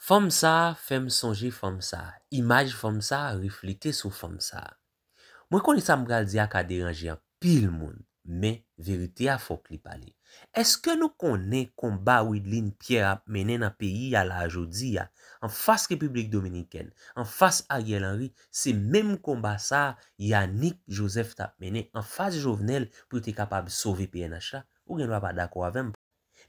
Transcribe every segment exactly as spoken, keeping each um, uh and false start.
Fanm sa a fè m sonje fanm sa a. Imaj fanm sa a reflete sou fanm sa a. Mwen konnen sa m pral di a ka deranje anpil moun, men verite a fòk li pale. Èske nou konnen konba Wideline Pierre ap mennen nan peyi a la a jodi a, anfas Repiblik Dominikèn, anfas Ariel Henry, se menm konba sa a Yanick Joseph t ap mennen anfas Jovenel pou yo te kapab sove P N H la? Ou gen dwa pa dakò avè m.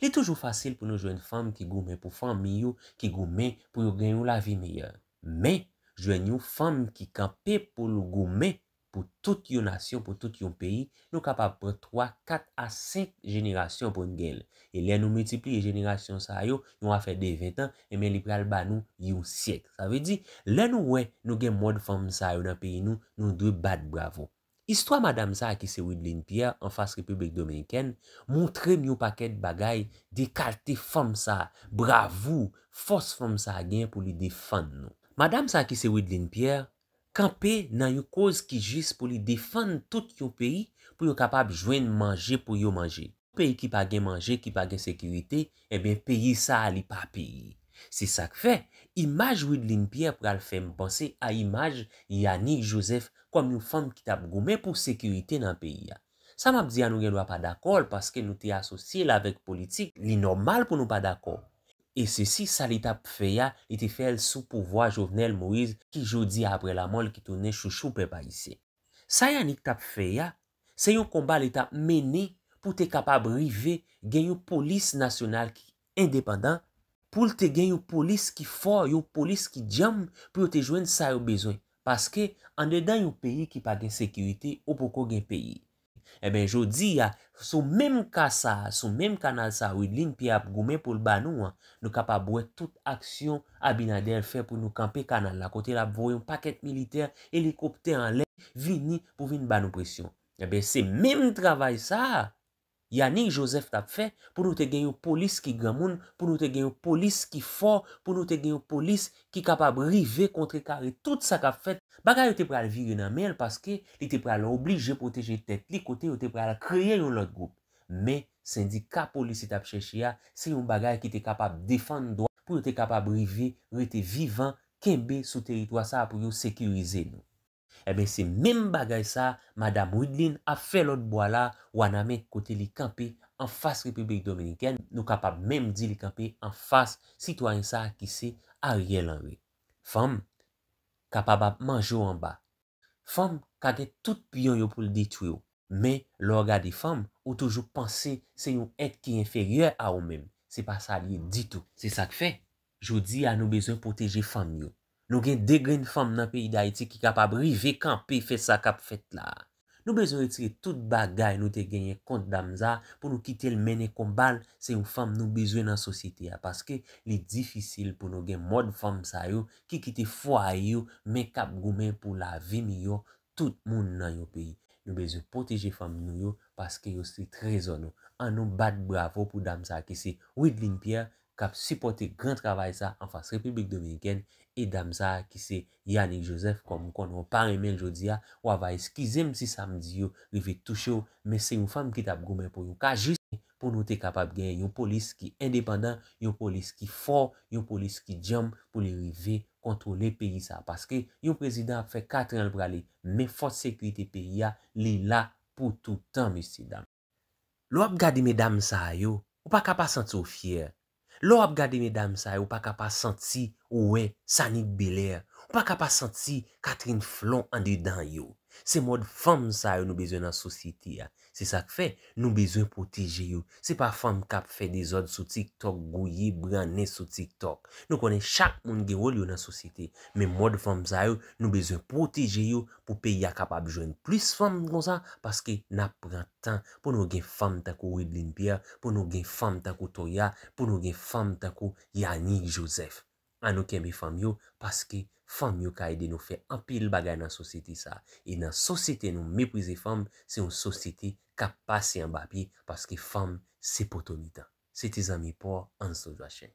Li toujou fasil pou nou jwenn fanm ki goumen pou fanmi yo, ki goumen pou yo gen yon lavi meyè. Men, jwenn yon fanm ki kanpe pou l goumen pou tout yon nasyon, pou tout yon peyi, nou kapab pran twa, kat a senk jenerasyon pou n gen l. E lè nou miltipliye jenerasyon sa yo, yon afè de ven tan, ebyen li pral ba nou yon syèk. Sa vle di, lè nou wè nou gen mòd fanm sa yo nan peyi nou, nou dwe bat bravo. Istwa madanm sa a ki se Wideline Pierre anfas Repiblik Dominikèn montre m yon pakèt bagay de kalte fanm sa a, bravou, fòs fanm sa a gen pou li defann nou. Madanm sa a ki se Wideline Pierre kanpe nan yon koz ki jis pou li defann tout yon peyi pou yo kapab jwenn manje pou yo manje. Peyi ki pa gen manje, ki pa gen sekirite, ebyen peyi sa a li pa peyi. Se sa k fè, imaj Wideline Pierre pral fè m panse a imaj Yanick Joseph kòm yon fanm ki t ap goumen pou sekirite nan peyi a. Sa m ap di a nou gen dwa pa dakò l paske nou te asosye l avèk politik, li nòmal pou nou pa dakò. E sesi sa li t ap fè a, li te fè l sou pouvwa Jovenel Moïse ki jodi a apre lanmò l ki tounen chouchou pèp ayisyen. Sa Yanick t ap fè a, se yon konba li t ap mennen pou te kapab rive gen yon polis nasyonal ki endepandan, pou l te gen yon polis ki fò, yon polis ki djanm pou yo te jwenn sa yo bezwen. Paske andedan yon peyi ki pa gen sekirite, ou poko gen peyi. Ebyen, jodi a, sou menm ka sa a, sou menm kanal sa a, Wideline Pierre ap goumen pou l ba nou an, nou kapab wè tout aksyon Abinader fè pou nou kanpe kanal la, kote l ap voye yon pakèt militè, elikoptè anlè, vini pou vin ba nou presyon. Ebyen, se menm travay sa a, Yanick Joseph t ap fè pou nou te gen yon polis ki granmoun, pou nou te gen yon polis ki fò, pou nou te gen yon polis ki kapab rive kontrekare tout sa k ap fèt. Bagay yo te pral vire nan men l paske li te pral oblije pwoteje tèt li kote yo te pral kreye yon lòt gwoup. Men, sendika polis li t ap chèche a, se yon bagay ki te kapab defann dwa pou yo te kapab rive rete vivan, kenbe sou teritwa sa a pou yo sekirize nou. Ebyen, se menm bagay sa a, madanm Wideline ap fè lòt bò a la, Wanament, kote li kanpe anfas Repiblik Dominikèn, nou kapab menm di li kanpe anfas sitwayen sa a ki se Ariel Henry. Fanm kapab ap manje w anba. Fanm ka gen tout pyon yo pou l detwi w. Men, lè w gade fanm, ou toujou panse se yon èt ki enferyè a ou menm. Se pa sa l ye ditou. Se sa k fè, jodi a nou bezwen pwoteje fanm yo. Nou gen de grenn fanm nan peyi Dayiti ki kapab rive kanpe fè sa k ap fèt la a. Nou bezwen retire tout bagay nou te genyen kont dam sa a pou nou kite l mennen konba l. Se yon fanm nou bezwen nan sosyete a, paske li difisil pou nou gen mòd fanm sa yo ki kite fwaye yo, men k ap goumen pou lavi miyò tout moun nan yon peyi. Nou bezwen pwoteje fanm nou yo, paske yo se trezò nou. Ann nou bat bravo pou dam sa a ki se Wideline Pierre, k ap sipòte gran travay sa a anfas Repiblik Dominikèn, e dam sa a ki se Yanick Joseph, kòm m konnen w pa renmen l jodi a, w ava eskize m si sa m di yo rive touche w, men se yon fanm ki t ap goumen pou yon ka jis, pou nou te kapab gen yon polis ki endepandan, yon polis ki fò, yon polis ki djanm pou li rive kontwole peyi sa a. Paske yon prezidan ap fè kat an l prale, men fòs sekirite peyi a, li la pou toutan, mesyedam. Lè w ap gade medam sa a yo, ou pa ka pa santi w fyè. Lè w ap gade medam sa a yo, ou pa ka pa santi ou wè Sanick Belair. Ou pa ka pa santi Catherine Flon andedan yo. Se mòd fanm sa yo nou bezwen nan sosyete a. Se sa k fè, nou bezwen pwoteje yo. Se pa fanm k ap fè dezòd sou TikTok, gouye, brannen sou TikTok. Nou konnen chak moun gen wòl yo nan sosyete. Men mòd fanm sa yo, nou bezwen pwoteje yo pou peyi a kapab jwenn plis fanm konsa, paske n ap pran tan pou nou gen fanm tankou Wideline Pierre, pou nou gen fanm tankou Toya, pou nou gen fanm tankou Yanick Joseph. Ann nou kenbe fanm yo, paske fanm yo ka ede nou fè anpil bagay nan sosyete sa a. E nan sosyete nou meprize fanm, se yon sosyete k ap pase anba pye, paske fanm se poto mitan. Se ti zanmi pa w, Anso Joachim.